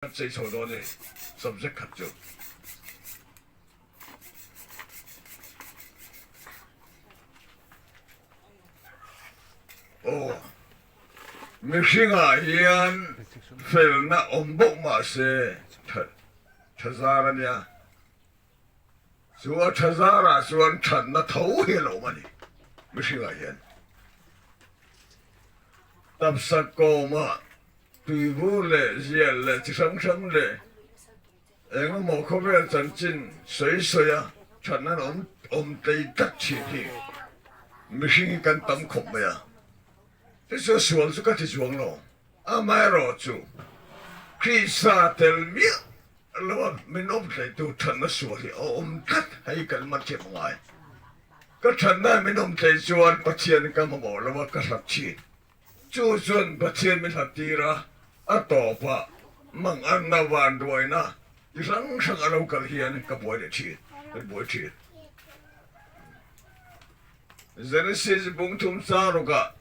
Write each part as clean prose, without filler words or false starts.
Kan sawi chho dawn e subject khat chu. Aw mihringah hian felna awm bawk mah se tha zar a nia. Chu a tha zarah chuan thatna tho hi a lo awm a ni mihringah hian. Tapsa kawmah Tuivur leh zial leh chi hrang hrang leh engemaw khawvel chanchin sawi sawi a thatna an awm awm tlei tlat thin hi mihring hi kan tam khawp mai a. Tichuan sual chu ka ti chuang lo, amaherawhchu Krista tel miah lo a min awm tleitu thatna sual hi a awm tlat hei kan man thiam a ngai. Ka thatna min awm tlei chuan Pathian ka mamawh lo a ka hlat thin. Chu chuan Pathian min hlat tir a, a tawpah manganna vanduaina ti hrang hrang a lo kal hian ka buai leh thin, kan buai thin. Genesis bung thum chang rukah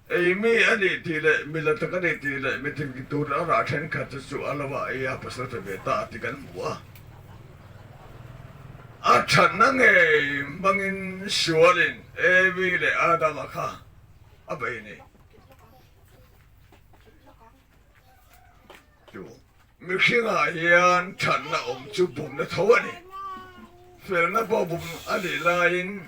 ei mi a nih tih leh mi la tak a nih tih leh mi tin tur a rah thenkhat te chu a lo a ei a, pasal pe ve ta tih kan hmu a. A thatna ngei hmangin sualin Evi leh Adama kha a bei ni. Chu mihringah hian thatna awm chu bumna tho a ni. Felna pawh bum a nih laiin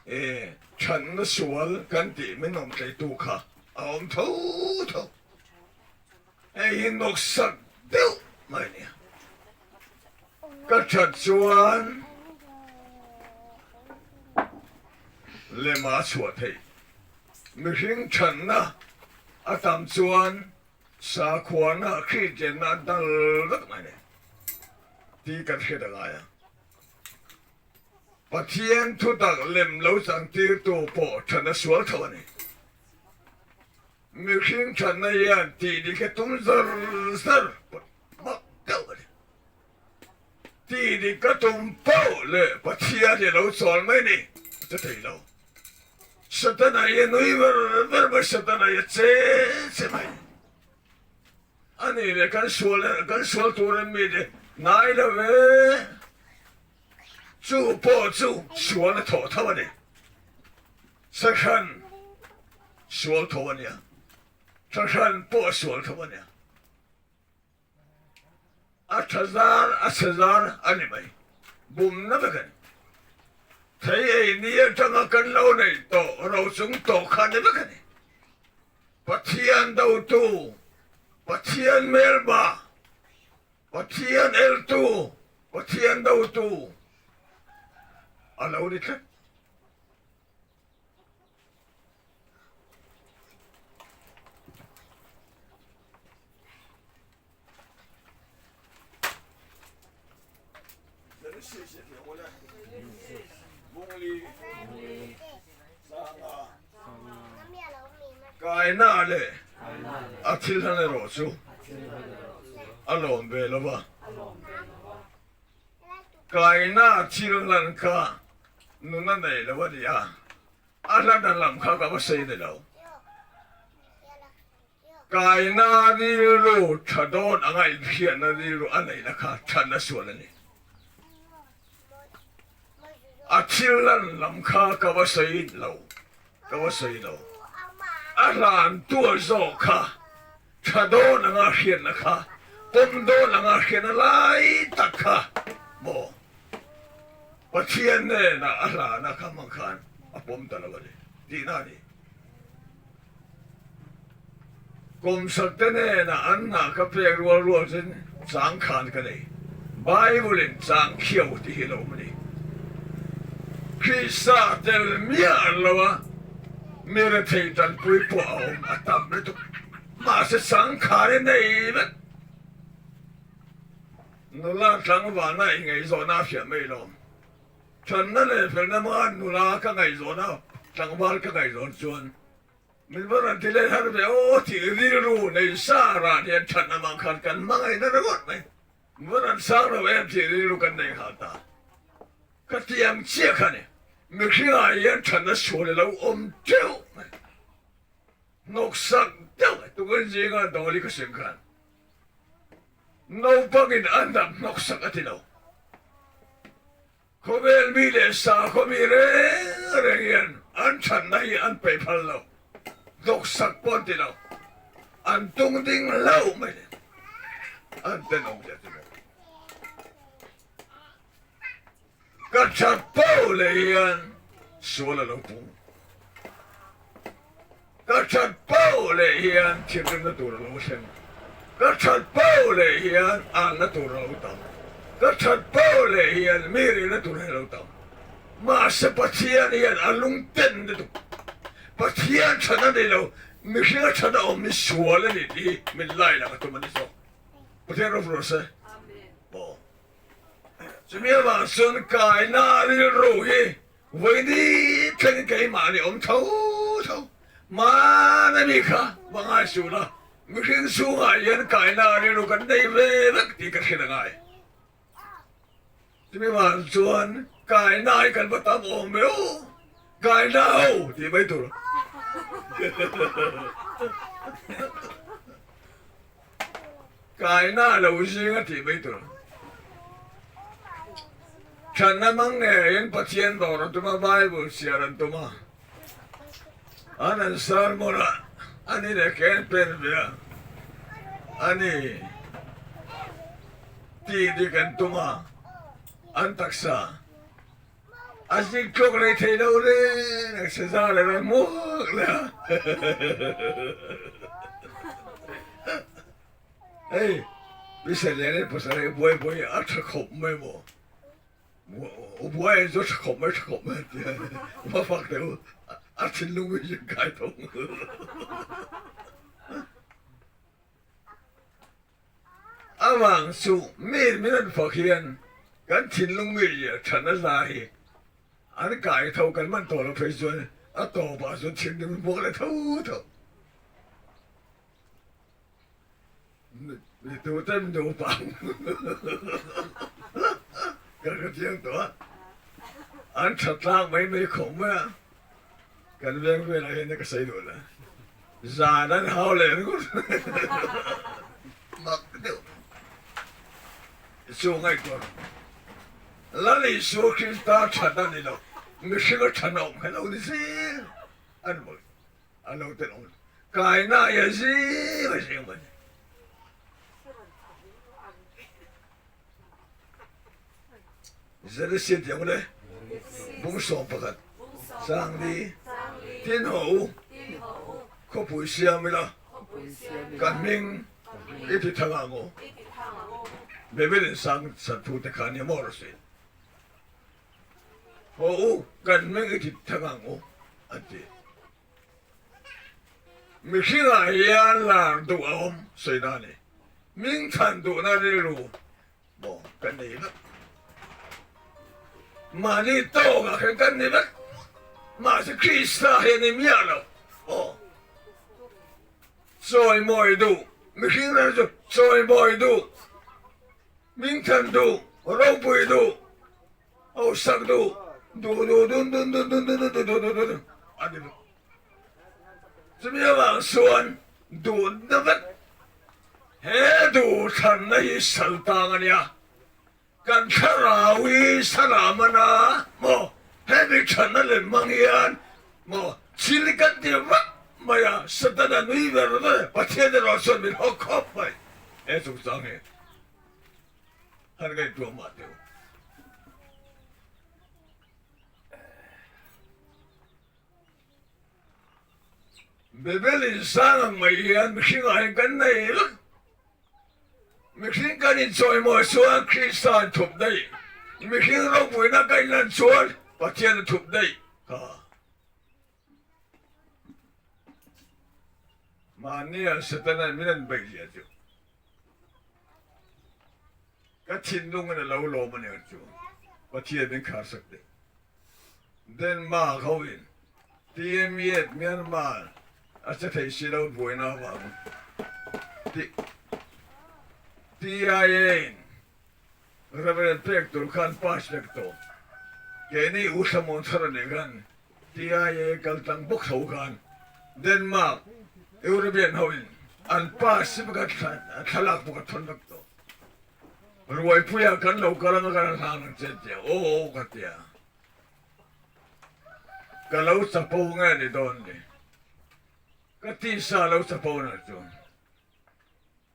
e thatna sual kan tih min awm tleitu kha a awm tho tho. Hei hi nawksak deuh mai a nia. Ka that chuan lema a chhuah theih. Mihring thatna a tam chuan sakhuana Kristianna a dal vek mai a ni tih kan hriat a ngai a. Pathian thutak lem lo changtirtu pawh thatna sual tho a ni. Mihring thatna hian tih dik a tum zar zar mak deuh a ni. Tih dik ka tum poh leh Pathian hi a lo chawl mai ni a che thei lo. Satana hi a nui ver ver mai, Satana hi a che che mai. A nih leh kan sual kan sual tur em mi te ngai lo ve. Chu pawh chu sual a thawh tho a ni. Sahran sual tho a nia. Sahran pawh a sual tho a nia. A tha zar, a chhe zar a ni mai. Bumna vek a ni. Thei ei ni atanga kan lo neih tawh ro chung tawh kha ni vek a ni. Pathian dotu, Pathian hmelma, Pathian eltu, Pathian dotu a lo ni tlat. Kaina leh a thil hlan erawh chu a lawm ve lo va. Kaina thil hlan kha nun a nei lo a ni a, a hlan a lam kha ka va sei ni lo. Kaina rilru tha dawn anga inhriatna rilru a neihna kha thatna sual a ni. A thil lan lam kha ka va sawi lo, ka va sawi lo. A hlan tual zawk kha tha dawn anga hriatna kha, pawm dawn anga hriatna lai tak kha maw Pathian hnenah a hlana kha hmang khan a pawm ta lo a ni tihna a ni. Kawmsak te hnenah an hnah ka pek rual rual chuan chang khan ka nei. Bible in chang khiau tih hi a lo awm a ni. Krista tel miah lo a mi rethei tanpui pawh a awm a tam lutuk. Mahse chang khan i nei vek. Nula tlangvalna i ngaihzawhna a hriat mai lo. Thanna leh felna hmanga nula ka ngaihzawn a, tlangval ka ngaihzawn chuan min va rawn ti let har ve aw tih rilru nei sa rah hian thatna mang khan kan hmangaihna ringawt mai. Min va rawn sang lo em tih rilru kan nei nghal ta. Ka ti ang chiah kha ni, mihringah hian thatna sual a lo awm teuh mai. Hnawksak deuh tukin zinga Dawli ka sim khan naupangin a hnam hnawksak a ti lo. Khawvel mi leh sakhaw mi reng reng hian an thatna hi an peih phal lo, hnawksak pawh an ti lo, an tung ding hlauh mai le, an tenawm zia ti bawk. Ka that poh leh hian sual a lo pung. Ka that poh leh hian thinrimna tur a lo thleng. Ka that poh leh hian anna tur a lo tam. Ka that poh leh hian mi rihna tur hi a lo tam. Mahse Pathian hian a lungten lutuk. Pathian that a ni lo, mihringa that a awm hi sual a ni tih hi min lai lang a tum a ni zawk. Pathian rawh rawh se. Aw. Chumi avang chuan kaina rilru hi vawiini thlengin keimahni awm tho tho. Hmana mi kha va ngai suh la, mihring chhungah hian kaina rilru kan nei ve vek tih ka hrilh a ngai. Chumi avang chuan kaina hi kan va tam awm ve aw, kaina ho tih mai tur. Kaina lo zing a tih mai tur. Thatna hmang ngeiin Pathian dawr an tum a, Bible chhiar an tum a. An an sermon a, ani leh ke an pen ve a, ani tih dik an tum a, an taksa a zik tluk rei thei lo reng ang se za leh rawn hmuak leh a. Hei Mister Lian in pasal hi buai buai a tha khawp mai maw? U buai chu tha khawp mai tha khawp mai a ti a, va fak teh u a thinlung hi zin kai thawng. Avang chu mi min an fak hian kan thinlung mi zia than a za hi an kai tho kan man tawh lo phei chuan a tawpah chuan thinlung buak leh tho tho. Tute nupa ka hre chiang tawh a, an tha tlang mai mai khawp mai a, kan veng velah hian ka sawi duh la, zan an hau leh ringawt mak deuh chu ngaihtuah rawh. Lal Isua Krista that a ni lo, mihringa that a awm kha lo ni zel a ni mawi. A lo tel awm kaina ia zing a zing mai. Zerisi tiang le bung 11 changli tin ho u khawpui siam ila kan hming i ti thang ang u Bebel in sang sat thu te kha nia maw rawh Haw u, kan hming i tit thang ang u, a ti. Mihringah hian lar duh a awm, sawi na a ni. Hming chhan duhna rilru maw kan nei vek. Mahni tawkah khan kan ni vek. Mahse Krista hi a ni miah lo. Aw. Chawimawi duh, mihring rilru chu chawimawi duh. Hmingthan duh, ropui duh, hausak duh, duh duh dun dun dun dun dun dun dun dun dun dun a ni bawk. Chumi avang chuan duhna vek he duhthlanna hi sal tang a nia. Kan thlarau hi salah man a maw hemi thatna lem hmang hian maw thil kan ti vak mai a, Satana nui ver ver Pathian erawh chuan min hawk khawp mai he chungchang hi. Han ngaihtuah mah teh u. Bebel insang ang mai hian mihringah hian kan nei vek. Mihring kan inchawimawi chuan Krista an thup daih. Mihring ropuina kan inlan chuan Pathian a thup daih kha. Mahnia Setana min an beih zia chu ka thinlungin a lo lawm a nia chu Pathian min kharsak deuh. Denmark ho in TMEt Myanmar a che thei si lo buaina avang TIA in Reverend pek tur khan pass vek tawh. Keini U Thlamuan Thar a nih khan TIA kal tlang bawk tho khan Denmark. European ho in an pa sim ka thlalak pawh ka thawn vek tawh. Ruaipuia kan lo kal anga kan hlang ang che tia aw aw ka tia. Ka lo chapo nge ni dawn ni. Ka tisa lo chapo na chuan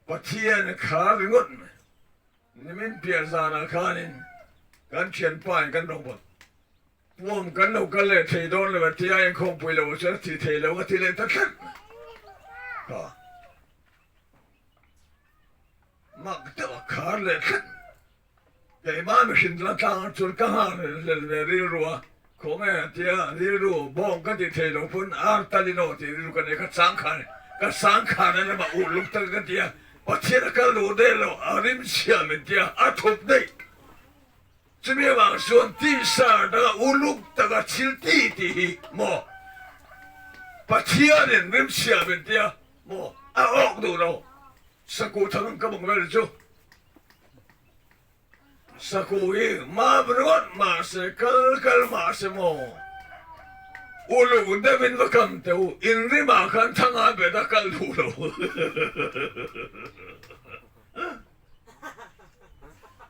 Pathian kha ringawt mai. Nimin piah zanah khanin kan thianpa in kan rawn Puam kan lo kal leh thei dawn lo a tia inkhawmpui lo chuan a ti thei lo a ti leh ta tlat mai. Kha mak deuh a khar leh tlat. Keimah mihring la tlang chuan ka nghak hlel ve rilru a, khawnge a tia rilru bawng ka ti thei lo pawn ar talin aw tih rilru ka nei ka chang khan ka sang khan a lamah ulh luk tak ka ti a, Pathian a kal duh daih lo a rim chhia min tia a thup daih. Chumi avang chuan tisa danga uluk taka thil ti tih hi maw Pathianin rimchhia min tia maw a awk duh lo. Sakuh thang ang ka bawk vel chu Sakuh hi mam ringawt mahse kal kal mahse maw uluk deuhin va kam teh u inrimah khan thanga bet a kal duh lo.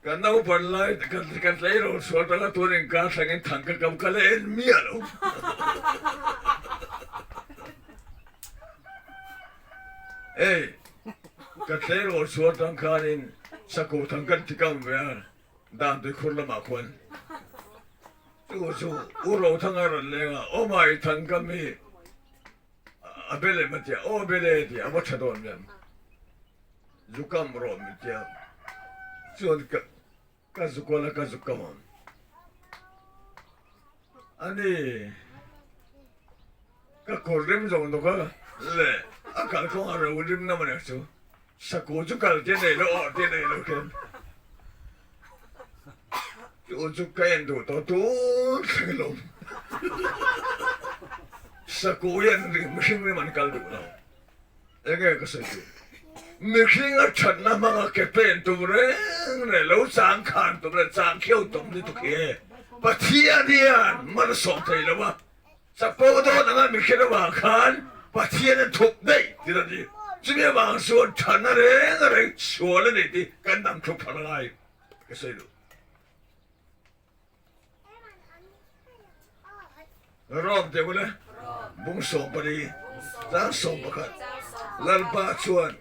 Ka naupan lai ka tleirawl sual taka tun inkar thlengin thang ka kam ka la en miah lo. Ei, ka tleirawl sual tang khanin sakuh thang kan ti kam ve a, dan tuikhur lamah khuan. Chu chu U Rothanga rawn leng a, Aw mai thang kam hi a be lem a tia, aw be le tia a va tha dawn em. Zu kam rawh min tia chuan ka ka zu kual a ka zu kam ang ani ka kawr rim zawng dawk a le a kalkawng a ro rim na mawni chu saku chu kal te nei lo awh te nei lo khian chu chu ka en duh tawh tun thleng lo saku hian mihring rim an kal duh lo. Enge ka sawi tur? Mihring a thatna hmanga ke pen tum reng leh lo chang khan tum leh chang khiau tum lutuk hi e. Pathian hian malsawm thei lo a, chapo dawn anga mihring avang khan Pathian a thup daih tir a ni. Chumi avang chuan thatna reng reng sual a ni tih kan dang thup phal angai ka sawi duh. Rawm teh ule, bung 14, chang 11, Lalpa chuan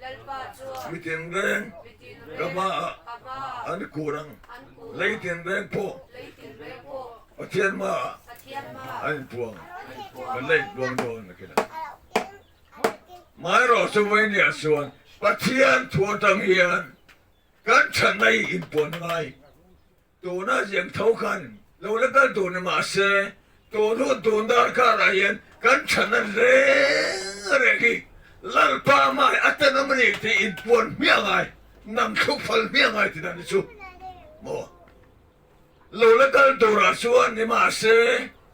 mi tinreng ka hmaah an kur ang, lei tinreng pawh Pathian hmaah an inpuang, kan la inpuang dawn a khin a. Maherawh chu vawinia chuan Pathian thu atang hian kan chhanna hi inpuan ngai. Tuna ziak tho khan lo la kal tur ni mah se, tun hun tun darkarah hian kan chhan a reng reng hi Lalpa mai a tenawm a ni tih inpuan hmiah ngai, nam thluk fal hmiah ngai ti dan hi chu maw? Lo la kal turah chuan ni mah se,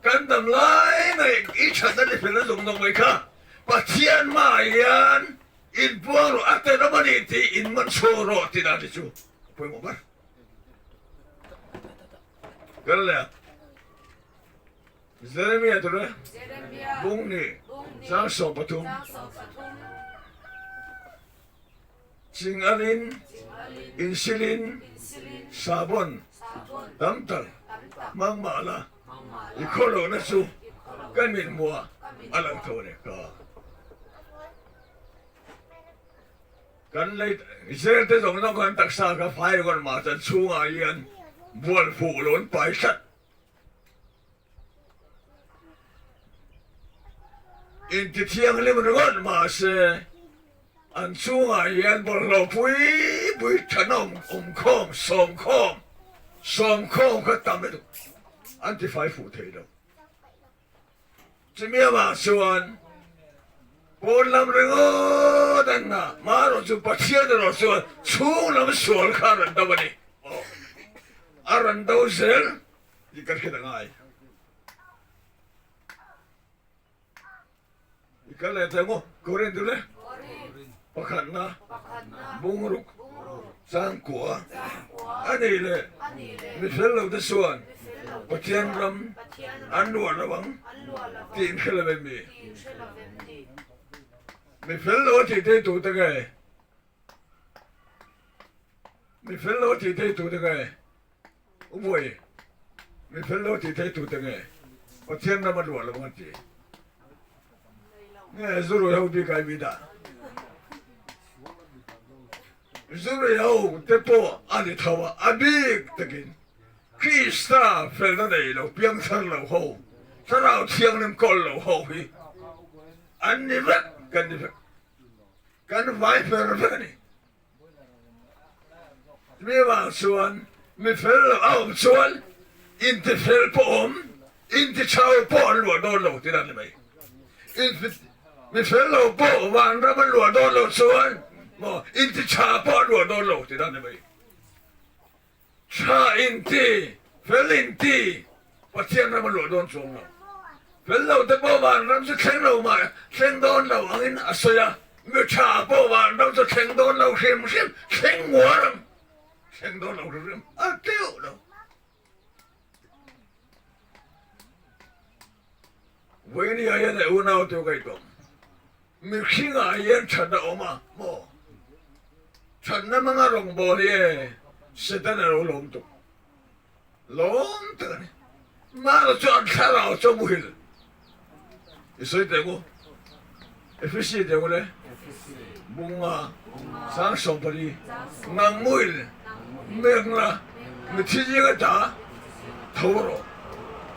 kan dam lai mai i chhan a ni fel a zung nawk mai kha Pathian mai hian inpuang rawh a tenawm a ni tih inman chhuak rawh ti dan hi chu a pawimawh ber. Kal leh a. Jeremia tur e. Bung ni. Chang 13. Ching alin, insilin, sabon, tam tak, hmang mah la, i khaw lohna chu ka mit hmuh ah a lang tho a ni ka. Kan lei zel te zawng zawng khan taksa kha fai ringawt mah chuan chhungah hian bual fuh lo an pai tlat. Inti thianghlim ringawt mah se an chhungah hian bawlhhlawh pui pui thanawm awmkhawm sawmkhawm sawmkhawm kha tam lutuk an ti fai fuh thei lo. Chumi avang chuan pawn lam ringawt an hna, marawh chu Pathian erawh chuan chhung lam sual kha a rawn do a ni. Aw, a rawn do zel tih kan hriat a ngai. I kal leh teh maw? Korin chu le? Pakhatna, bungruk, changkua a nih leh mi fel lo te chuan Pathian ram an luah lo ang tih in hre lo em ni? Mi fel lo a tih thei tute nge? Mi fel lo a tih thei tute nge? U Bawi, mi fel lo a tih thei tute nge? Pathian ram a luah lo ang a ti. Nge Zurui ho bik ai mi dah? Zurui ho te pawh a ni tho a, a bik takin Krista felna nei lo, piangthar lo ho, Thlarau Thianghlim kawl lo ho hi an ni vek, kan ni vek, kan vai fer vek a ni. Mi vang chuan mi fel lo a awm chuan intifel pawh awm, intichau pawh an luah dawn lo tih a ni mai. Mi fel lo pawh vanram an luah dawn lo chuan maw intichha pawh an luah dawn lo tih a ni mai. Tha inti, fel inti, Pathian ram a luah dawn chuang lo. Fel lo te pawh vanram chu thleng lo mah thleng dawn lo angin a sawi a, mi tha pawh vanram chu thleng dawn lo hrim hrim, thleng nguar ang, thleng dawn lo hrim hrim a teuh lo. Vawinia hian e unau teu ka itawm. Mihringah hian thatna awm a maw? Thatna hmanga rawngbâwl hi e Setana lo lâwm tuk. Lâwm tak a ni. Mara chu an thlarau chu a muhil. I sawi teh ngu. Efesi teh ngu le. Bunga sang 14. Nang muhil mekna mithi zinga ta tho rawh.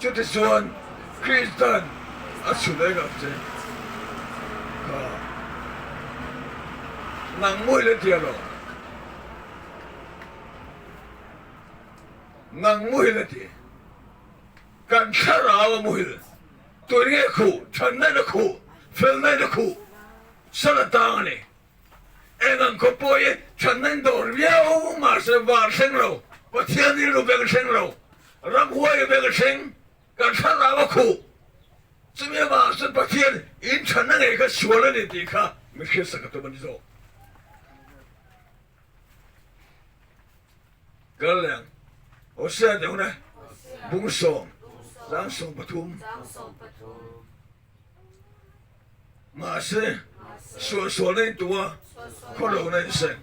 Chutichuan Krista'n a chhun eng ang che kha nang mawi le tia lo, nang muhil a ti. Kan thlarau a muhil, tui nge khuh, thanna in a khuh, felna in a khuh, sal a tang a ni. Eng ang khaw pawh hi thanna in dawr viau mahse var thleng lo, Pathian rilru beng thleng lo, ramhuai beng thleng, kan thlarau a khuh. Chumi avang chuan Pathian in thanna ngei kha sual a ni tih kha mi hriatsak a tum a ni zawk. Kal leh ang. Hosea deuh na bung sawm chang 13. Mahse, suahsualna in tu a, khawlohna in seng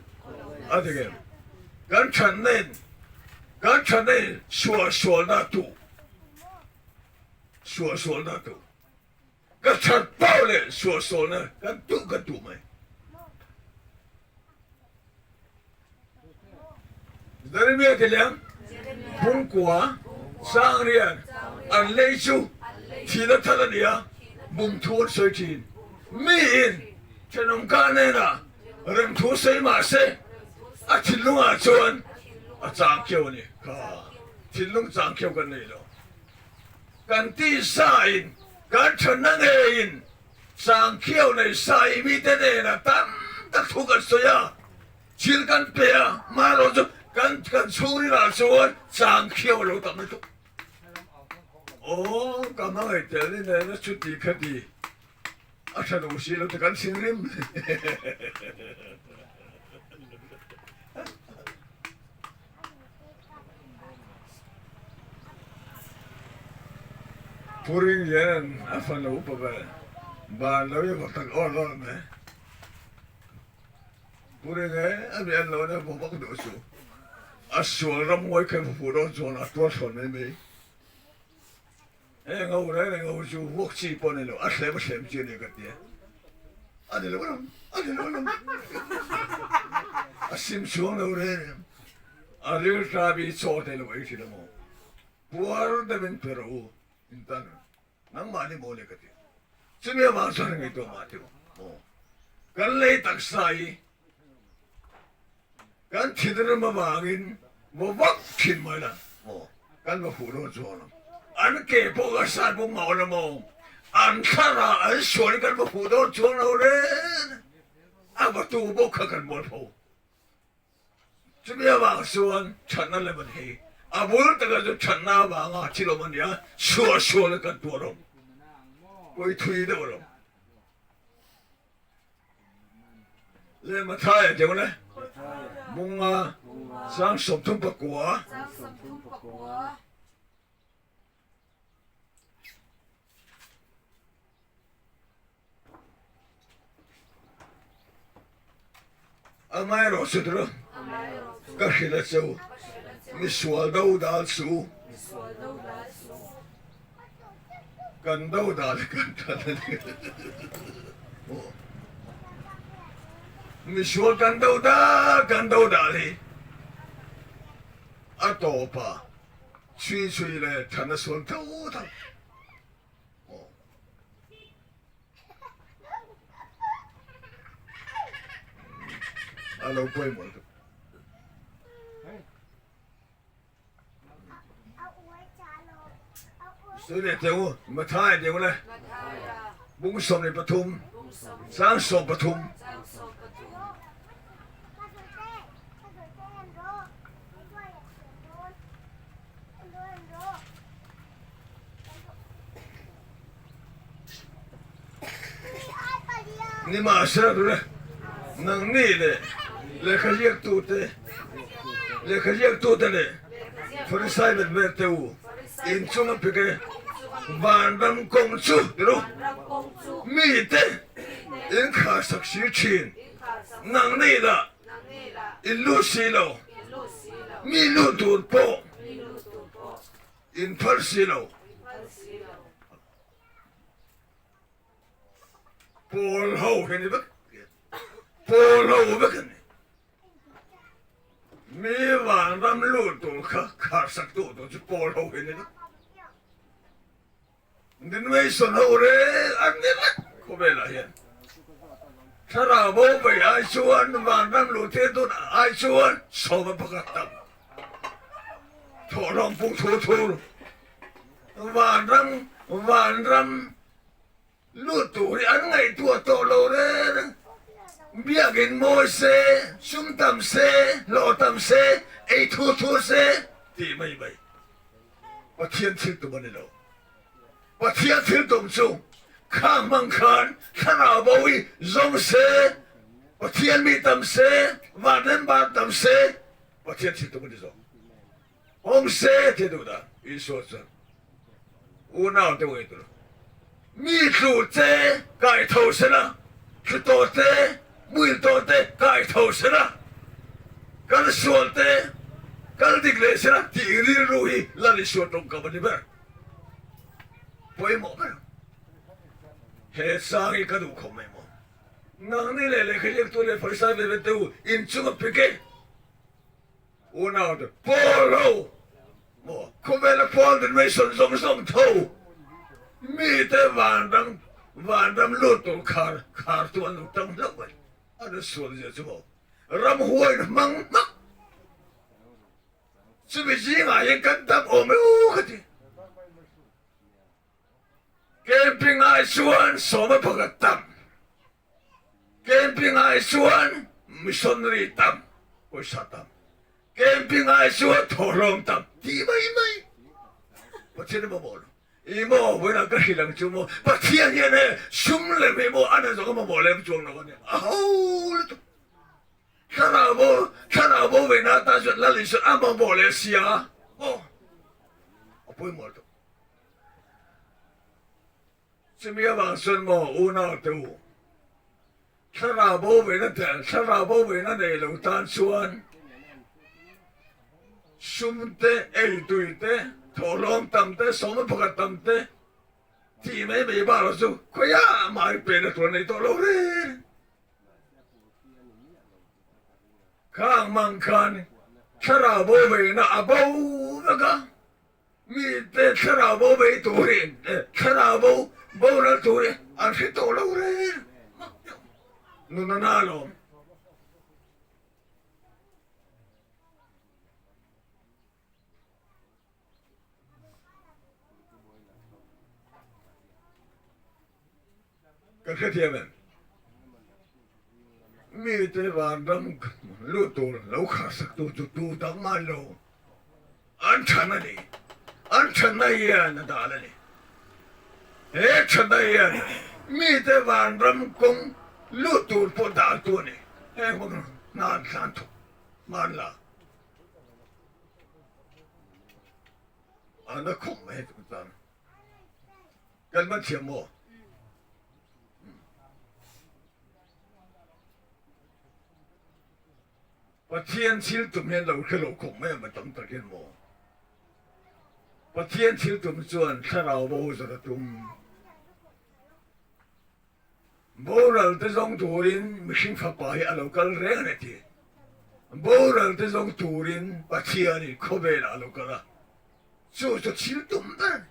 a ti em? Kan thatna in, kan thatna in suahsualna tu, suahsualna tu. Ka that pau leh suahsualna kan tuh kan tuh mai. Jeremia ti lem pungkua sangrian an lei chu thihna thar a ni a, bumthu an sawi thin. Miin thenawm ka hnenah remthu sawi mah se a thinlungah chuan a chang khiau a ni. Kha thinlung chang khiau kan nei lo. Kan tisa in kan thanna ngeiin chang khiau nei sai mite hnenah tam tak thu kan sawi a. Thil kan pe a, hmanraw chu kan kan chhungrilah chuan chang khiau a lo tam lutuk. Aw, ka hmangaih tel ni nena chuti khati a tha duh si lo te kan thinrim. Puring hian a fanu upa ber ban lo i va tak awr awr mai. Pu Renge a mi an lo na vawk vak duh chu a sual ram ngawi kher fuh dawn chuan a tuar thlawn mai mai. He ngo reng reng ho chu vuak chi pawh a ni lo, a thlem a thlem chi a ni ka ti a. A ni lo lam, a ni lo lam. A sim chhuang lo reng reng. A rilta bi chaw te lo ei thin a maw. Puar deuhin pe rawh u in tan. Nangmah ni maw le ka ti. Chumi avang chuan ngei tawh mah tih maw. Kan lei taksa hi kan thinrim avangin vaw vak thin mai la maw. Kan va fuh dawn chuan ang. An ke pawh ka sat bawk mah la maw. An thlarah an sual kan va fuh dawn chuang lo reng. A va tu bawk kha kan mualpho. Chumi avang chuan thatna lem an hei. A bul takah chuan thatna avanga thil awm a nia, suah sual kan tuar awm. Pawi thui deuh alawm. Le Mathaia deuh le. Bunga sang 39. Amaherawhchu tura ka hrilh a che u, misual do dal suh u. Kan do dal hi kan that a ni. Misual kan do dal kan do dal hi a tawpa chhui chhui leh than a sual tho tho. A lo pawimawh tuk. Sawi leh teh u, Matthai teh u le. Bung 13, chang 13. Nimahsela tuna nangni leh lehkha ziaktute, lehkha ziaktute leh Farisai vet vel te u, inchung a pik e, vanram kawng chu ti ru, mite inkhar sak si thin, nangni lah in lut si lo, mi lut tur pawh In phal si lo. Pawl ho hi ni vek. Pawl ho vek ani. Mi vanram lut tur kha khar sak tu tur chu pawl ho hi ni vek. Dinveison ho reng an ni vek khawvelah hian. Thlarau bo vei ai chuan vanram luh tir tun ai chuan sawma pakhat tam thawhlawm pung thu thur vanram vanram lut tur hi an ngaihtuah tawh lo reng biakin mawi se sum tam se hlawh tam se ei thu thu se tih mai mai Pathian thil tum a ni lo. Pathian thil tum chu kha hmang khan thlarau bo hi zawng se, Pathian mi tam se, vanrem ban tam se, Pathian thil tum a ni zawk. Awm se ti a duh dan Isua chuan unau te uai tur mi tlu te kai tho sela, tlu tawh te, muil tawh te kai tho sela, kal sual te kal dik leh sela tih rilru hi Lal Isua tawngkam a ni ber. Pawimawh ber he sang hi ka duh khawp mai maw? Nangni leh lehkha ziaktu leh Farisai ve ve te u inchung a pik e. Unau te Paul ho maw khawvela Paul generation zawng zawng tho mite vanram vanram lut tur khar khar tu an lo tang hlauh mai. An sual zia chu maw ramhuai hmang hmak. Chumi zingah hian kan tam awm e u ka ti. Camping ai chuan sawma pakhat tam, camping ai chuan missionary tam, pawisa tam, camping ai chuan thawhlawm tam tih mai mai. Pathian a mamawh lo. I maw vawiinah ka hrilh ang chu maw Pathian hian he sum lem hi maw a na zawk a mamawh lem chuang lo a nia. A ho lutuk. Thlarau bo, thlarau bo ve na tan chuan Lal Isua a mamawh leh sia maw? A pawimawh tawh. Chumi avang chuan maw unau te u, thlarau bo ve na te, thlarau bo ve na nei lo tan chuan sum te, ei tui te, thawhlawm tam te, sawma pakhat tam te, tih mai mai bak lo chu khawiah mah hi pe na tur a nei tawh lo reng. Khang mang khan thlarau bo veina a bo vek a, mite thlarau bo vei turin thlarau bo boral turin an hre tawh lo reng mak deuh nun a na alawm. Ka hrethiam em? Mite vanram lut tur lo kharsak tu chu tu dang man lo. An than a ni. An thanna hian a dal a ni. He thanna hian mite vanram kawng lut tur pawh dal tu a ni. Heng hmang hnan thlan thawk hman la. A na khawp mai chu tan. Kan man thiam maw? Pathian thil tum hian lo hre lo khawp mai ang tam tak hian maw? Pathian thil tum chuan thlarau bo zat a tum. Boral te zawng turin mihring fapa hi a lo kal reng a ni ti. Boral te zawng turin Pathianin khawvelah a lo kal a. Chu chu thil tum ber a ni.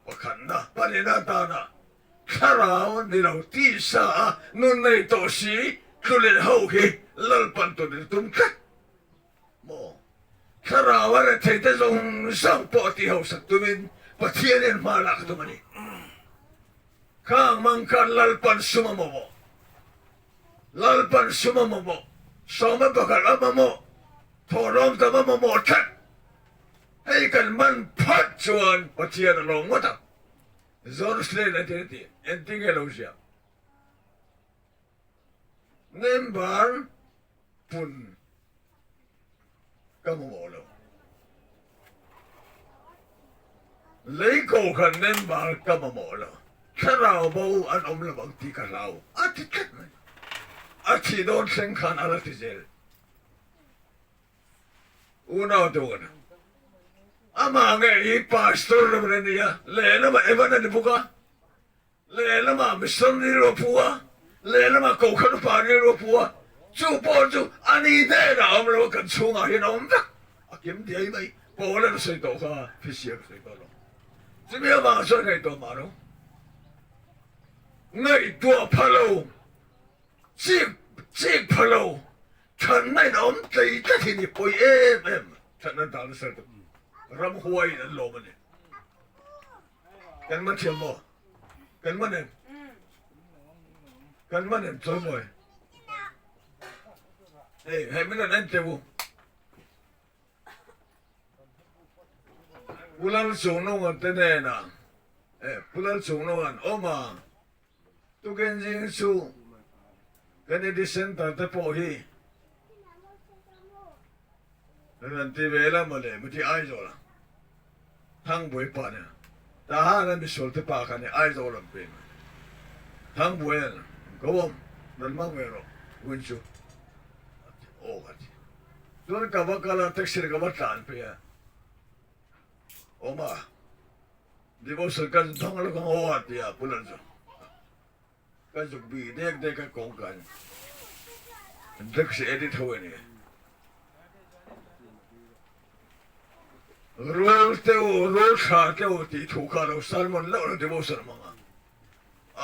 Pakhatna, pahnihna atana Thlarau ni lo tisa a nun nei tawh si tlu leh ho hi Lalpan tun in tum tlat maw? Thlarau a rethei te zawng zawng pawh tih hausak tumin Pathian in hma lak tum a ni. Khang mang khan Lalpan sum a mamawh. Lalpan sum a mamawh. Sawma pakhat a mamawh. Thawhlawm tam a mamawh tlat. Hei kan man phawt chuan Pathian a lawm ngawt ang. Jerusalem a ti a ti, engtin nge lo ziah? Member pun ka mamawh lo. Lei kohhran member ka mamawh lo. Thlarau bo an awm lo ang tih ka hlau a ti tlat mai. A thih dawn thleng khan a la ti zel. Unau tun amah nge hi pastor ram a nia, lehlamah Evan a ni bawk a, lehlamah mission rilru a pu a, lehlamah Kohhran upa rilru a pu a, chu pawh chu a ni hnenah a awm lo a, kan chhungah hian a awm vek, a kim diai mai, Paul-a'n a sawi tawh kha, Phisiak a sawi tawh lo. Chumi avang chuan ngaihtuah mah lo, ngaihtuah pha lo. Chik chik pha lo, Thatna in a awm tlei tlat hi ni pawi em em, thatna an tan nasa lutuk, ramhuai in an lawm a ni. Kan man thiam maw? Kan man em? Kan man em chawi mawi? Hei, hei min rawn en teh u. Pu Lalchungnunga te hnenah, eh, Pu Lalchungnunga'n awm a. Tukin zing chu Kennedy Center te pawh hi rawn ti ve la mawle muti Aizawl a Thangbuai pa nia Tahan a misual te pa kha nia Aizawl an pe mai Thangbuai an ko awm rawn hmang ve rawh hun chu a ti aw ka ti chuan ka va kal a taxi ka va tlan phei a awm a. Devotion kan thawng lo ka ngaw a tia Pulan chu ka zuk bi dek dek a kawng kan Drugs addict ho ani. Rul te u, rul tha te u tih thu kha lo sermon loh lo devotion hmang a.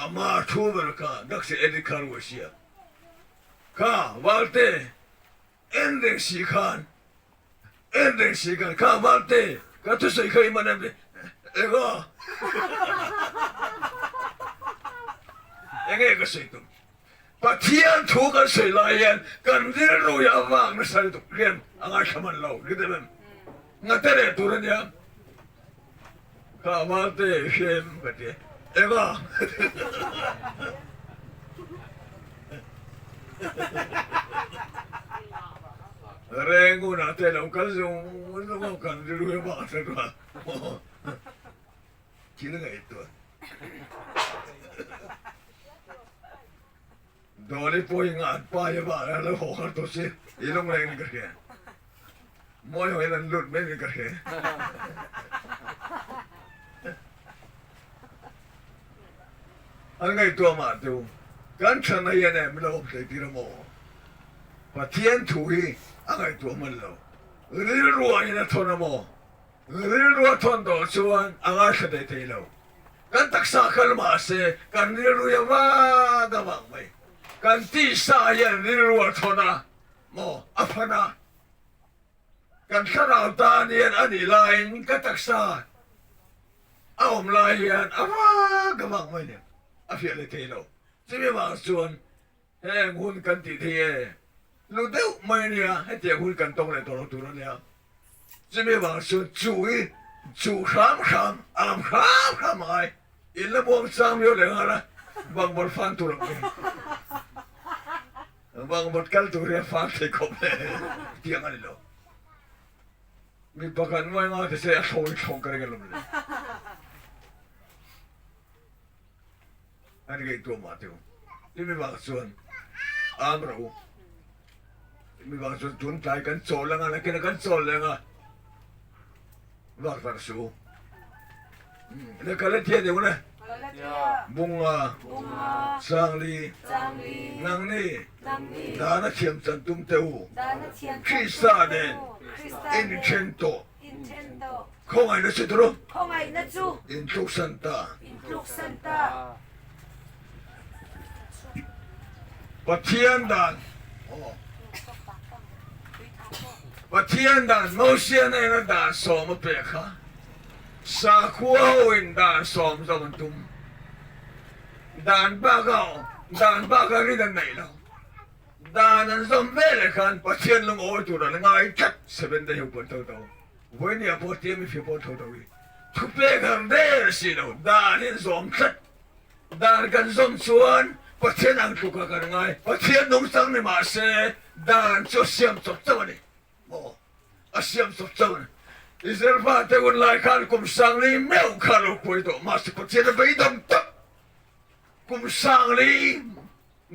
Ama thu ber kha drugs addict kha ruai sia. Kha Valte En reng si khan, en reng si khan, kha Varte, ka thusawi kha i man em le? Eng a? Enge ka sawi tum? Pathian thu kan sawi lai hian kan rilru hi a vak nasa lutuk hian a ngaithla man lo, ri deuh em? Ngate leh tur a nia. Kha Varte, i hria em? Ka ti. Eng a? Rengunah te lo kal zung zung a kan rilru hi vak ta tua thil ngaihtuah Dawli pawh hi ngah an pa hi vak a lo haw har tawh si i lungleng in ka hria mawi ho hian an lut mai in ka hria. An ngaihtuah mah chu kan chhanna hian em lo awm thei tir a maw? Pathian thu hi a ngaihtuah hman lo. Rilruah in a thawn a maw? Rilru a thawn tawh chuan a ngaithla thei thei lo. Kan taksa kal mah se kan rilru hi a vak a vang mai. Kan tisa hian rilru a thawn a maw? A fan a. Kan thlarau tan hian a nih laiin ka taksa A awm lai hian a vak a vak mai nen a fiah leh thei lo. Chumi vang chuan heng hun kan tih thei e, lu deuh mai a nia, hetiang hun kan tawng leh tawh lo tur a nia. Chumi vang chuan chu hi chu hram hram, am hram hram a ngai. In la muang chang viau leh nghal a, bangbawl fan tur ang mai. Bangbawl kal tur hi a fan thei khawp hle tiang a ni lo. Mi pakhat ngawi nga te se a thlawh in thlawh ka ring alawm le. An ngaihtuah mah teu. Timi bak chuan am rawh u. Mi vang chuan tun tlai kan chawl anga nakin a kan chawl leh anga vak tak su. Le Galatia deuh le. Bunga Sangli nangni dana thiam chan tum te u Krista nen inthen tawh khawngaihna chu turu intluksan ta. Pathian dan Pathian dan Mosia hnena dan sawm a pek kha sakhua hoin dan sawm zawk an tum. Dan baka dan baka rin an neih lo. Dan an zawm veleh khan Pathian lungawi tur an ngai tlat Seven Day ho pawh an tho tho. Vawinia pawh tia mi fia pawh tho tho hi thupek har der si lo dan hi an zawm tlat. Dan kan zawm chuan Pathian ang tluka kan ngai. Pathian nungchang ni mah se dan chu a siam chawp chauh a ni. Maw? A siam chawp chauh a ni. Israel fate hun lai khan kum sangli meuh kha lo kuai tawh mahse Pathian a beidawng tak. Kum sangli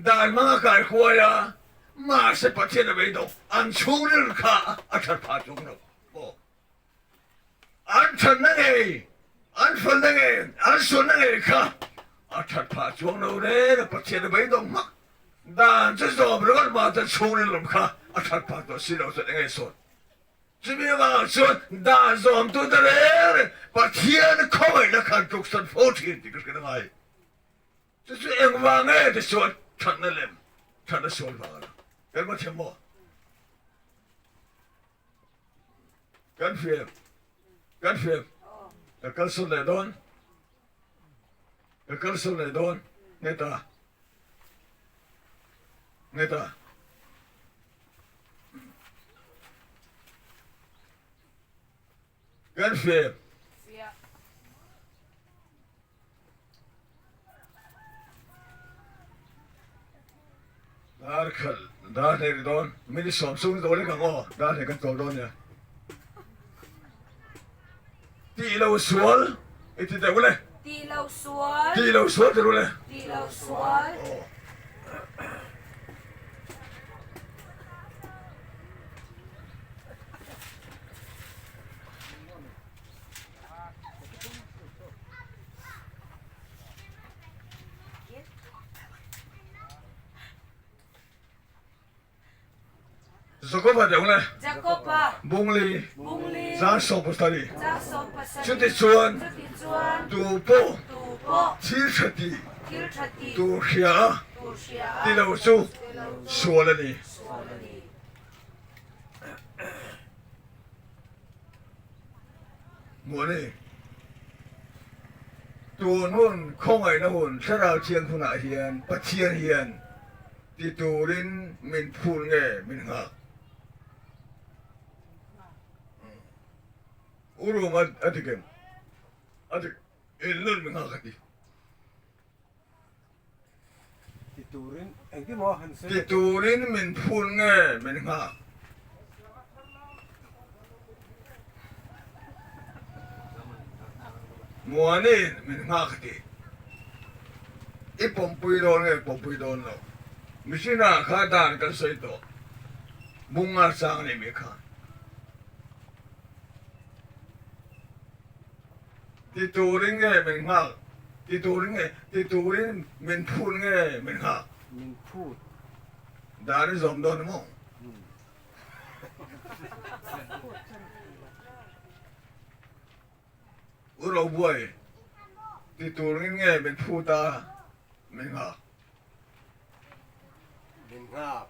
dan hmang a kai huai a, mahse Pathian a beidawng. An chhungril kha a that phah tluk lo. Maw? An thatna ngei, an felna ngei, an sualna ngei kha a that phah chuang lo reng a, Pathian a beidawng hmak. Dan chu zawm ringawt mah chuan chhungril lam kha a that phah tawh si lo chuan eng nge sawn. Chumi avangah chuan dan zawmtu te reng reng Pathian khawngaihna khan tluksan fo thin tih ka hriat a ngai. Chu chu engvang nge ti chuan thatna lem, thatna sual vang a la. Kan va thiam maw? Kan hriam, kan hriam. Ka kal sawn leh dawn. Ka kal sawn leh dawn. Nge ta. Nge ta. Kan hriam. Dar khalh dar hlei ri dawn minute sawm chhung dawn lek ang aw dar hlei kan chawl dawn nia tih lo sual i ti deuh le tih lo sual tih lo sual ti ru le tih lo sual Jakoba deuh le Jakoba Bungli Bungli Zang 70 Zang 70 Chutichuan Chutichuan tu pawh tu pawh thil tha tih thil tha tih tur hria a tur hria a ti lo chu ti lo chu sual a ni. sual a ni. Hmuh a ni. Tun hun khawngaihna hun Thlarau Thiang hunah hian Pathian hian ti turin min phur nge min nghak? U Rum a dik em? A dik. Inlun min nghak a ti. Ti turin engtin maw han sawi Ti turin min phur nge min nghak? Muanin min nghak a ti. I pawmpui dawn nge pawmpui dawn lo? Mihrinah kha dan kan sawi tawh. Bunga chang nei mi kha. Ti turin nge min nghak? Ti turin nge? Ti turin min phut nge min nghak? Min phut. Dan i zawm dawn maw? U Robuai, ti turin nge min phut a min nghak? Min nghak.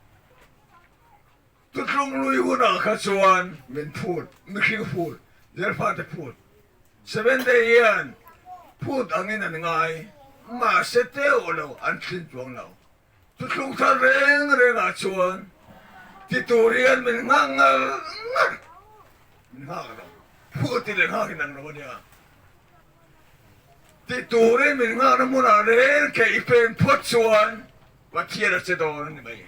Thutlung lui hunah kha chuan min phut, mihring phut, Zelfate phut, Seven Day hian phut angin an ngai, mahse teuh lo an thlin chuang lo. Thutlung thar reng rengah chuan ti tur hian min nghak ngar ngar, min nghak lo, phut ti leh nghak in ang lo a nia. Ti turin min nghakna hmunah reng ke i pen phawt chuan Pathian a che dawn a ni mai.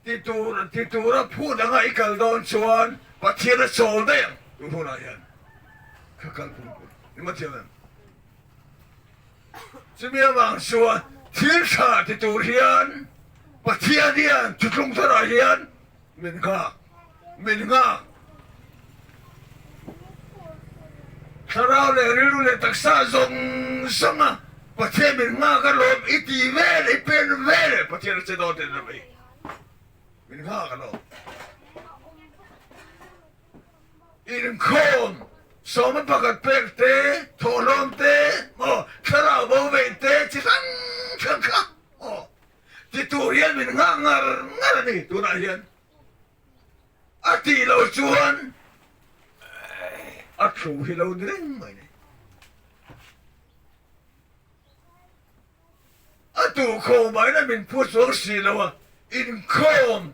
Ti tur ti tura phut anga i kal dawn chuan Pathian a chawl daih ang tun hunah hian ka kal pum pum i ma thiam em? Chumi avang chuan thil tha ti tur hian Pathian hian thutlung tharah hian. Min nghak, min nghak. Thlarau leh rilru leh taksa zawng zawnga Pathian min nghak a lawm i ti vel, i pen vel e Pathian a che dawn tih na mai. Min nghak a lawm. Inkhawm, sawma pakhat pek te, thawhlawm te, maw, thlarau bo veih te chi hrang hrang kha maw ti tur hian min nghak ngar ngar a ni tunah hian. A tih loh chuan a thu hi lo ni reng mai ni. A duh kho mai na min phu chuang si lo a, inkhawm,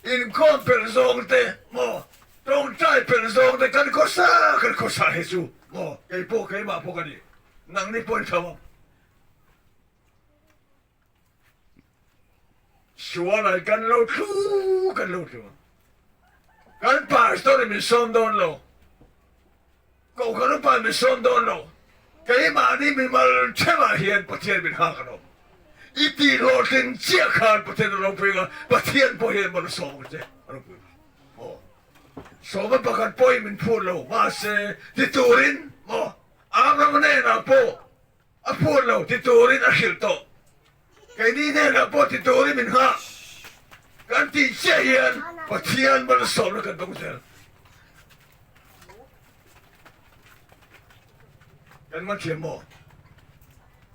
inkhawm pelh zawng te maw, tawngtai pelh zawng te kan khawsa kan khawsa hi chu maw, kei pawh keimah pawh ka ni, nangni pawh in tho ang. Sualai kan lo thlu kan lo thlu ang. Kan pastor in min sawm dawn lo. Kohhran upa min sawm dawn lo. Keimahni mimal theuhah hian Pathian min hak a lawm. I tih hlawhtlin chiah khan Pathian a ropui ang a, Pathian pawh hian mal a sawm ang che a ropui ang. Maw? Sawma pakhat pawhin min phut lo, mahse ti turin maw Abraham hnenah pawh a phut lo ti turin a hrilh tawh. Keini hnenah pawh ti turin min nghah. Kan tih chiah hian Pathian malsawmna kan dawng zel. Kan man thiam maw?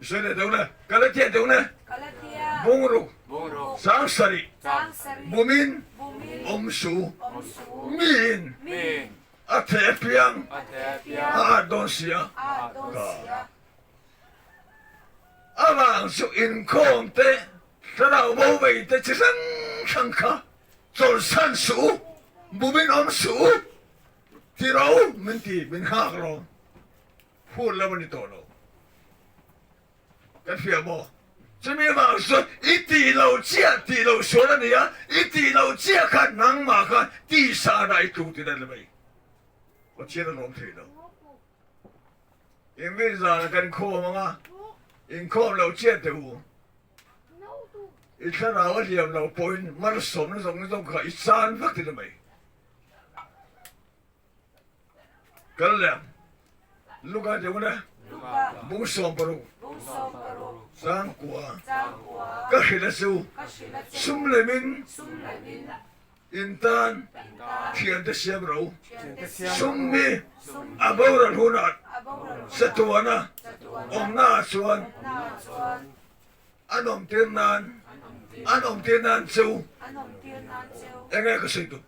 I sawi leh deuh ne? Ka la tiah deuh ne? Bungruk 70 bumin awm su miin a theh apiang a at dawn si a. Ka avang chu inkhawm te thlarau bo vei te chi hrang hrang kha chawlhsan suh u, bumin awm suh u. Ti ro min ti, min nghak ro. Phut lo a ni tawh lo. Kan hria maw? Chumi vang chuan i tih lo chiah tih loh sual a ni a, i tih loh chiah khan nangmah khan tihsahna i tluk tir a ni mai. Pathian a lawm thei lo. Engvin zana kan khawm ang a, inkhawm loh chiah teh u. I thlarau a hliam loh pawhin malsawmna zawng zawng kha i chan vek tir a ni mai. Kal leh ang. Luka deuh le. Bung 60. Changkua. Ka hrilh a chu. Sum lemin in tan thiante siam ro. Sum mi a boral hunah chatuana awmna ah chuan an awmtir nan an awmtir nan cheu enge ka sawi tum.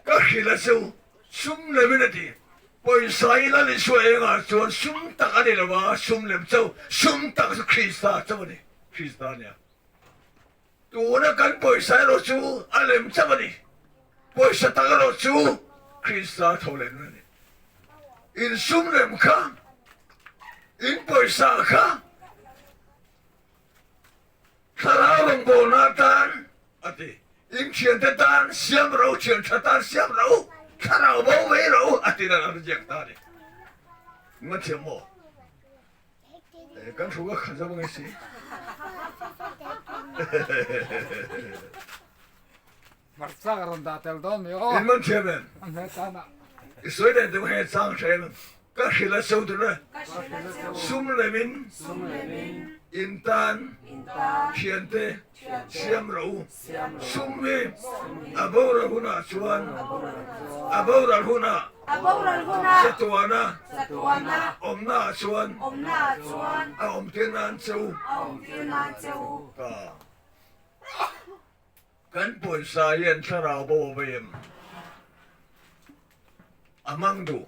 Ka hrilh a chu sum lem in a ti. Pawisa i lal Isua engah chuan sum tak a ni lo a, sum lem chauh, sum tak chu Krista chauh a ni, Krista a nia. Tuna kan pawisa erawh chu a lem chauh a ni, pawisa tak erawh chu Krista tho leh nun a ni. In sum lem kha, in pawisa kha, Thlarau rawngbawlna atan a ti. In thiante tan siam ro, thian tha tan siam ro, thlarau bo vei ro a ti dan an ziak ta a ni. Ngan thiam maw? Eh, kan thu ka khan zo nge si. Hmarcha ka rawn dah tel dawn mi aw. In man thiam em? A hme tan ah. I sawi leh deuh he chang hre em? Ka hrilh a cheu tur e. Sum lemin in tan thiante siam rawh u. Sum hi a boral hunah chuan a boral hunah chatuana awmna ah chuan a awmtir nan che u. Ka. Kan pawisa hian thlarau bo a vei em? A hmang duh.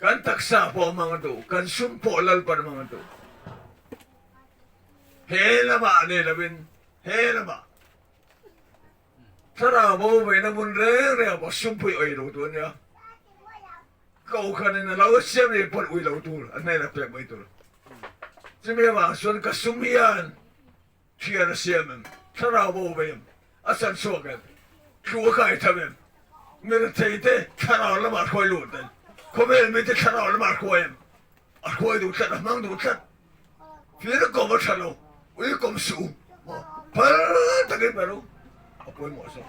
Kan taksa pawh a hmang duh. Kan sum pawh Lalpan a hmang duh. He lamah nei lovin he lamah thlarau bo veina hmun reng rengah pawh sum pawh i awih lo tur a nia. Kokhanin a lo siam nih pawn ui lo tur a hnenah pek mai tur. Chumi avang chuan ka sum hian Thian a siam em? Thlarau bo ve em? A chan chhuak em? Thu a kai tham em? Mirethei te thlarau lamah hruai lut em? Khawvel mite thlarau lamah hruai em? A hruai duh tlat, a hmang duh tlat. Fir a kawm a tha lo, ui kawm suh u. Maw? Phal takin pe ru. a pawimawh zawk.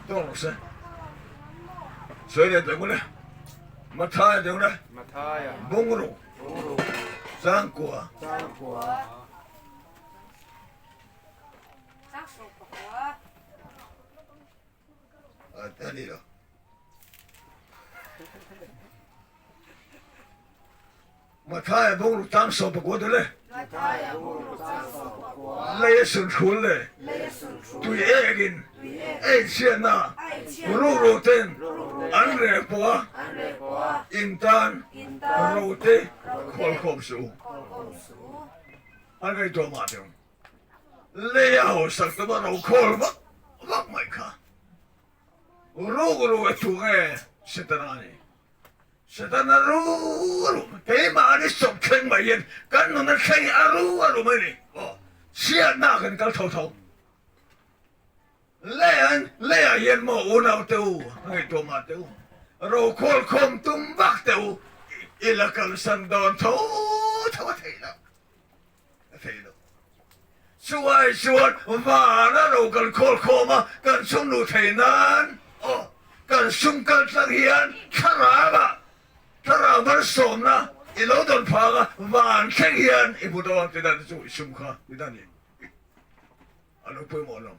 Tawng rawh se. Sawi leh teh ngule. Mathaia deuh le. Mathaia. Bungru. Bungru. Changkua. Changkua. Changsawpakua. A ni lo. Mathaia bungru Changsawpakua deuh le. Mathaia bungru Changsawpakua. Lei a sun thlul le. Lei a sun thlul. Tui ekin. Tui ekin. Ei chhiatna. Ei chhiatna. Rukru ten. Rukru ten. An rel pawh a. An rel pawh a. In tan. In tan. Rote. Rote. Khawlkhawm suh u. Khawlkhawm suh u. An ngaihtuah mah deuh. Lei a hausak tuma ro khawl vak vak mai kha ruk ruk a thu nge Setana a ni. Setana ru a ru keimah an i sawp thleng mai hian kan nun a thleng a ru a ru mai ni. Aw chhiatna kan kal tho tho. Lei an leiah hian maw unau te u ngaihtuah mah teh u ro khawl khawm tum vak teh u i la kalsan dawn tho tho a theih loh. A thei lo. Chuvai chuan vana ro kan khawl khawm a, kan chhungnu thei nan aw kan sum kal tlang hian thlarau ah thlarau malsawmna i lo dawn phak a, van thleng hian i hmu dawn ti dan chu i sum kha ti dan i a lo pawimawh lo.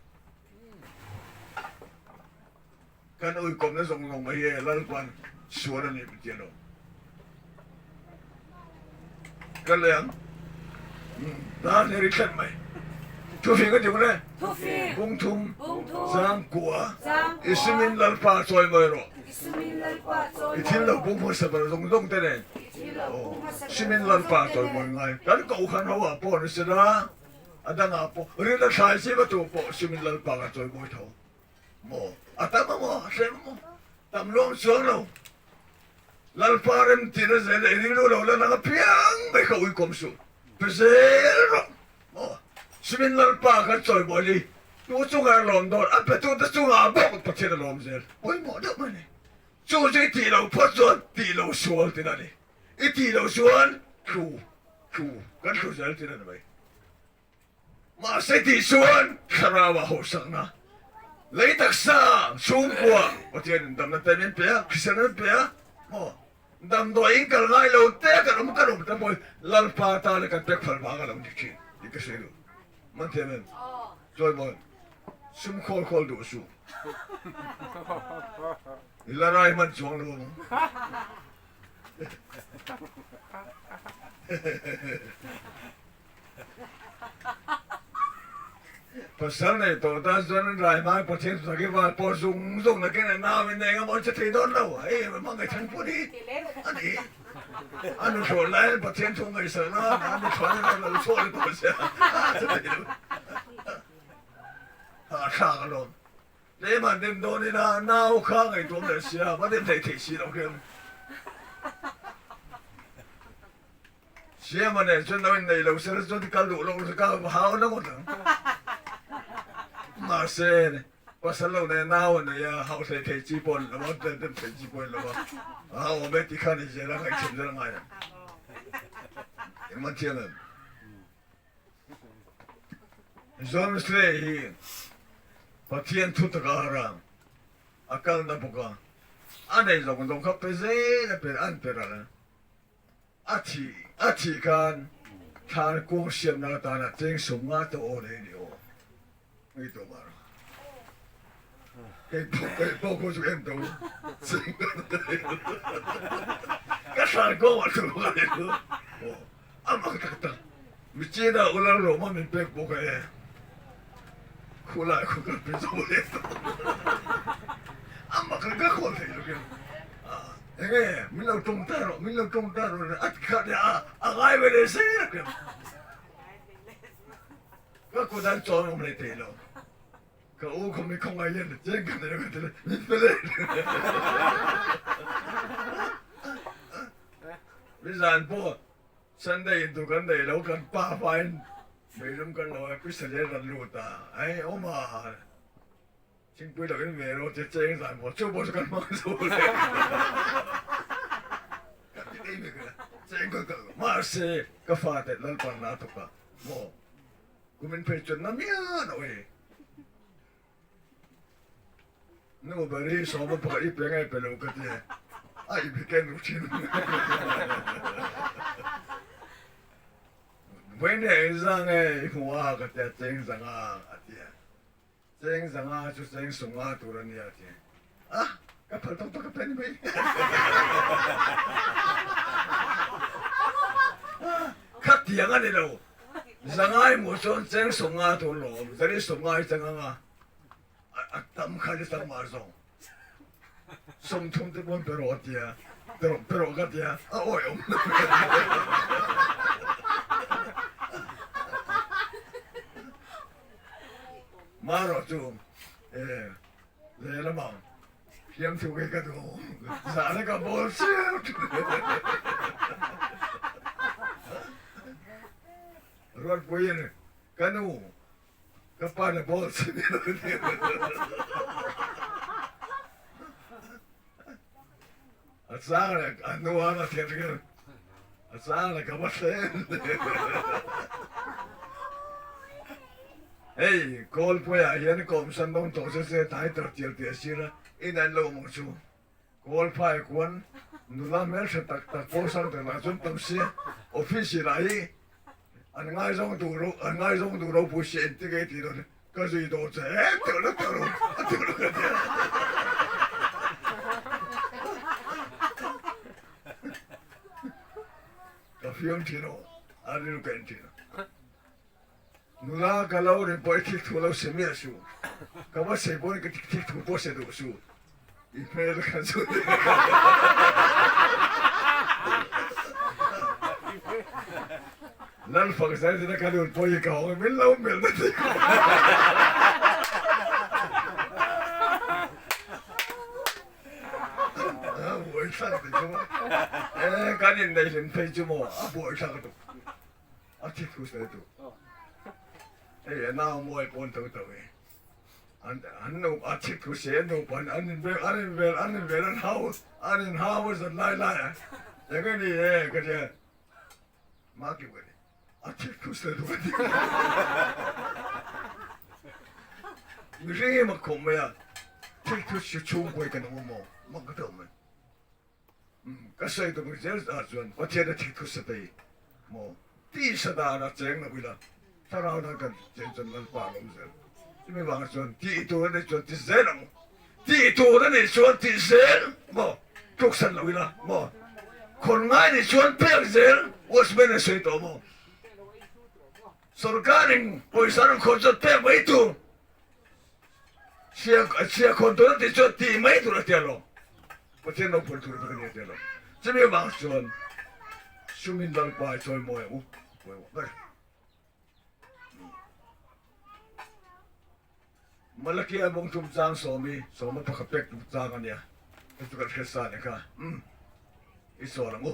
Kan uikawmna zawng zawng mai hi Lalpan sual a ni min ti a lo. Ka leng dar hi ri thlen mai. Thufing a ti maw le? Bungthum Zangkua i sumin Lalpa chawi mawi rawh. I thil lo bung hmasa ber zawng zawng te nen sumin Lalpa chawi mawi ngai. Kan kohhran ho ah pawh ni sela a dangah pawh rin a thlai chi va tur pawh sumin Lalpa ka chawi mawi tho. Maw? A tam a maw? A hrem a maw? Tam luam chuang lo. Lalpa rem tina zel ei rilru lo la nang apiang mai kha uikawm suh. Pe zel rawh. Maw? Simin Lalpa kan chawi mawi li. Tu chungah a lawm dawn, a petute chungah a bawk Pathian a lawm zel. Pawimawh deuh mai ni. Chu chu i tih loh phawt chuan tih lo sual tina a ni. I tih loh chuan thlu, thlu, kan thlu zel tina a ni mai. Mahse tih chuan thlarau a hauhsakna lei taksa chhungkua Pathianin damna te min pe a, hriselna min pe a, maw damdawi in kal ngai lo te kan awm kan awm ta mawi Lalpa tana kan pek phal vang a lo ni thin tih ka hre duh. Man thiam em? Chawi mawi sum khawl khawl duh suh. I la rai hman chuang lo ang. Pasal nei tawh tan chuan an rai hmai Pathian chu taki val pawh zung zung nakin a nau in eng emaw an che thei dawn lo hei hmangaih than pawh ni a ni a nu thlawh laiin Pathian thu ngaihsak na a nu thlawh in a lo chhuak ni tawh sia a che thei lo a thlak alawm tlem an dem dawn ina nau kha ngaihtuam leh sia va dem thei thei si lo khian. Siama nen chuan lo innei lo sela chuan kal duh lo ka hau na ngawt ang. Mahse, pasal lo nei nau a nei a, hauh hlei thei chi pawh a ni lo a, dem dem thei chi pawh a ni lo a, a awm e ti khan i zel a, ngaihchhem zel a ngai ang. Engmah thiam em? John Wesley hi Pathian thu taka a rang. A kalna bawk a, a nei zawng zawng kha pe zel a pe an pe ral a. A thih a thih khan thlan kung siamna atana cheng sum nga te aw nei a ni aw. Ngei tawh mah rawh. Kei pawh kei pawh khaw chu en tawh u. Cheng nga te nei lo. Ka thlan kung ah thu ka nei lo. Aw a mak tak tak. Michina ular rawh min pek bawk e. Khulai khu kan pe zo leh tawh. A mak ka khawl thei lo khin. Enge min lo tawng ta rawh, min lo tawng ta rawh a ti khat a, a ngai ve leh zel a khin. Ka kut an chawn awm hlei thei lo. Ka u khaw mi khawngaih hian cheng ka nei lo ka ti le, min pe leh. Nizan pawh Sunday in tu kan nei lo kan pa hmain meilum kan lo a Christian ran lut a ai awm a thingpui lo in ve rawh che cheng zan pawh chu pawh chu kan hmang zo le ka ti ei vek a cheng ka kal mahse ka fa te Lalpan na thawk a maw kumin phei chuan na miah lo e. Nu beri sawma pakhat i pe nge pe lo ka ti a i bi ken ru thin. Vawiin eng zang nge i hmu a ka ti a, cheng zanga a ti a. Cheng zanga chu cheng sunga tur a nia a ti a, ka phal tawk tawk ka pe ni mai. Khatiang a ni lo, zanga i hmuh chuan cheng sunga tur lawm, zari sunga i cheng anga a tam kha ni tam mah zawng. 30 te pawn pe rawh a tia, pe rawh pe rawh ka tia, a awih awm lo. Marawh chu e lehlamah fiamthu khi ka duh awm, zahna ka bawl chiau thin. Ruatpuiin ka nu Ka pa na bawl si ni lo ni. A chang le a nu a na thian ringin a chang le ka va thleng. Hei Kawlpuia hian kawmsan dawng tawh se se tai tar tial tih a sir a, in an lo awm ang chu. Kawlphai kuan nula hmeltha tak tak pawh sang tak lah chuan tam sia, office lah hi an ngaizawng duh ro an ngaizawng duh ropui si engtik ei tih dawn ka zui dawn che e teuh lo teuh lo a teuh lo ka tia. Ka fiam thin aw a rilru ka en thin a. Nula ka lo rin pawh i thik thu lo se miah suh, ka va sei pawhin ka thik thu pawh se duh suh, i hmel kha chu Lalfak zai zet a ka lut pawh hi ka hawng min lo melh na ti khawp. A buaithlak ti chu maw, e kan inneih hlim phei chu maw a buaithlak tuk. A thi thu sawi tu. Hei a nau mawi pawn tho tho hi. An an nu a thi thu se nu pawn an in vel an in vel an in vel an hau an in hau a zan lai lai a. Eng ni e ka tia. Ma ki ka ti. A thi thu sawi tu ka ti. Mihring hi mak khawp mai a. Thi thu si chhungkawi kan awm maw? Mak ka ti awm mai. Ka sawi tum zel ah chuan Pathian a thik thu satei maw tisa dan a cheng lo ila thlarau dan kan cheng chuan Lalpa a lawm zel. Chumi vangah chuan tih tur a nih chuan ti zel ang u. Tih tur a nih chuan ti zel maw tluksan lo ila maw khawn ngai nih chuan pek zel watchman a sawi tawh maw sorkarin pawisa rawn khawn chuan pek mai tur. Chhia khawn tur a tih chuan tih mai tur a tia lo. Pathian ropui tur vek a ni a tia lo. Chumi avang chuan sumin Lalpa i chawi mawi ang u, pawimawh ber. Malakia bawngthum chang sawmi, sawma pakhat pek tum chang a nia. Hei chu kan hriat sa nih kha. Umm, i chawl ang u.